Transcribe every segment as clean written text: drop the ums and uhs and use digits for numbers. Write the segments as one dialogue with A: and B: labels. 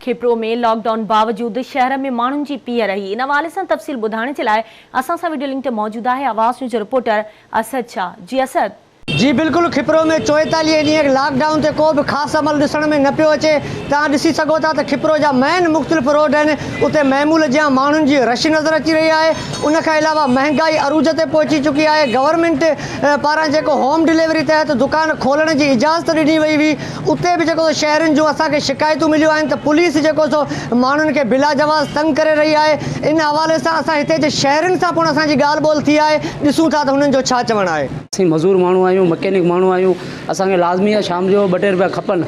A: Khipro ۾ lock down باوجود شهر ۾ ماڻهن جي پيهه رهي. ان حوالي سان تفصيل ٻڌائڻ جي لاء اسان سان وڊيو لنڪ تي موجود آهي آواز نيوز جو رپورٽر اسد شاهه. جي اسد.
B: جي بلڪل کپرو ۾ 44 ڏينهن لاڪ ڊائون تي ڪو به خاص عمل ڏسڻ ۾ نه پيو اچي توهان ڏسي سگهو ٿا ته کپرو جا مين مختلف روڊ آهن اتي معمول جيان ماڻهن جي رش نظر اچي رهي آهي ان کان علاوه مهنگائي عروج تي پهچي چڪي آهي گورنمينٽ پاران جيڪو هوم ڊليوري تحت دڪان کولڻ جي اجازت ڏني وئي هئي اتي به جيڪو سو شهرين جون اسان کي شڪايتون مليون آهن ته پوليس جيڪو سو ماڻهن کي بلاجواز تنگ ڪري رهي آهي ان حوالي سان اسان هتي جي شهرين سان پڻ اسان جي ڳالهه ٻولهه ٿي آهي ڏسون ٿا ته هنن جو ڇا چوڻ آهي.
C: اسين مزور ماڻهو آهيون مڪينڪ ماڻهو آهيون اسان کي لازمي آهي شام جو ٻه ٽي روپيا کپن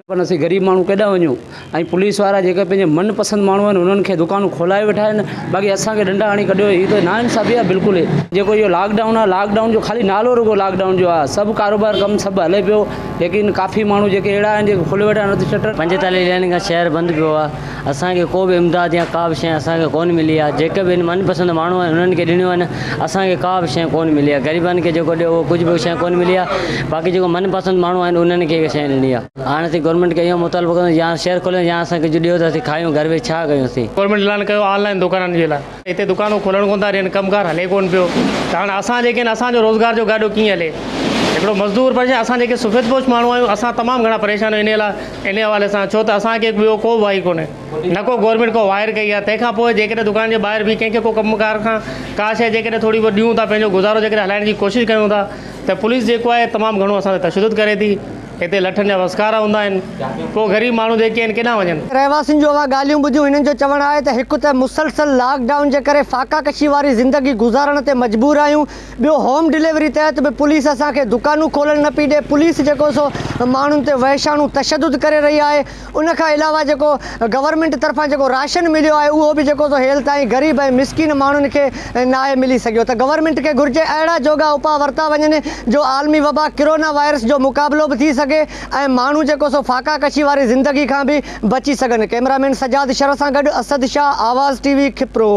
C: پر اسين غريب ماڻهو ڪيڏانهن وڃون ۽ پوليس وارا جيڪي پنهنجي من پسند ماڻهو آهن انهن کي دڪانون کولائي ويٺا آهن باقي اسان کي ڏنڊا هڻي ڪڍيو هي ته ناانصافي آهي بلڪل جيڪو اهو لاڪ ڊائون آهي لاڪ ڊائون جو خالي نالو رڳو لاڪ ڊائون جو آهي سڀ ڪاروبار ڪم سڀ هلي پيو ليڪن ڪافي ماڻهو جيڪي اهڙا آهن جيڪي کولي ويٺا آهن اڌ شٽر.
D: 45 ڏينهن کان شهر بند پيو آهي اسان کي ڪو به امداد يا ڪا به شيء اسان کي ڪون ملي آهي جيڪي به من پسند ماڻهو آهن انهن کي ڏنيون آهن اسان کي ڪا به شيء ڪون ملي آهي غريبن کي جيڪو ڏيو اهو ڪجهه به شيء ڪون ملي آهي باقي جيڪو من پسند ماڻهو آهن انهن کي شيء ڏني آهي. هاڻ اسين گورنمينٽ کي اهو مطالبو ڪنداسين يا شهر کوليو يا اسان کي ڪجهه ڏيو ته اسين کايون گهر ويهي ڇا ڪيون اسين.
E: گورنمينٽ اعلان ڪيو آن لائين دڪانن جي لاء هتي دڪانون کولڻ ڪون ٿا ڏين ڪم ڪار هلي ڪون پيو ته هاڻ اسان جيڪي آهن اسان جو روزگار جو گاڏو ڪيئن هلي هڪڙو مزدور پريشان اسان جيڪي سفيد پوش ماڻهو آهيون اسان تمام گهڻا پريشان آهيون انهي لاء انهي حوالي سان ڇو ته اسان کي ٻيو ڪو وائي ڪونهي نه ڪو گورنمينٽ ڪو واهر ڪئي آهي تنهن کان پوء جيڪڏهن دڪان جي ٻاهر به ڪنهن کي ڪو ڪم ڪار کان ڪا شيء جيڪڏهن ٿوري بهت ڏيون ٿا پنهنجو گذارو جيڪڏهن هلائڻ جي ڪوشش ڪيون ٿا ته پوليس جيڪو آهي تمام گهڻو اسان تي تشدد ڪري ٿي هتي لٺن جا وسڪارا هوندا آهن پوء غريب ماڻهو جيڪي آهن ڪيڏانهن وڃن.
B: رهواسين جون اوهان ڳالهيون ٻڌيون هنن جو چوڻ آهي ته هڪ ته مسلسل لاڪ ڊائون جي ڪري فاقا ڪشي واري زندگي گذارڻ تي مجبور آهيون ٻيو هوم ڊليوري تحت به پوليس اسان کي دڪانون کولڻ نه پئي ڏي پوليس جيڪو سو ماڻهن تي وحشاڻو تشدد ڪري رهي آهي ان کان علاوه جيڪو گورنمينٽ طرفان جيڪو راشن مليو آهي اهو به جيڪو سو هيل تائين غريب ۽ مسڪين ماڻهن کي ناهي ملي سگهيو ته گورنمينٽ کي گهرجي اهڙا جوڳا اپاء ورتا وڃن جو عالمي وبا ڪرونا وائرس جو مقابلو به ٿي سگهي ۽ ماڻهو جيڪو سو فاقا ڪشي واري زندگي کان به بچي سگهن ڪئميرا مين سجاد شر سان گڏ اسد شاهه آواز ٽي وي کپرو.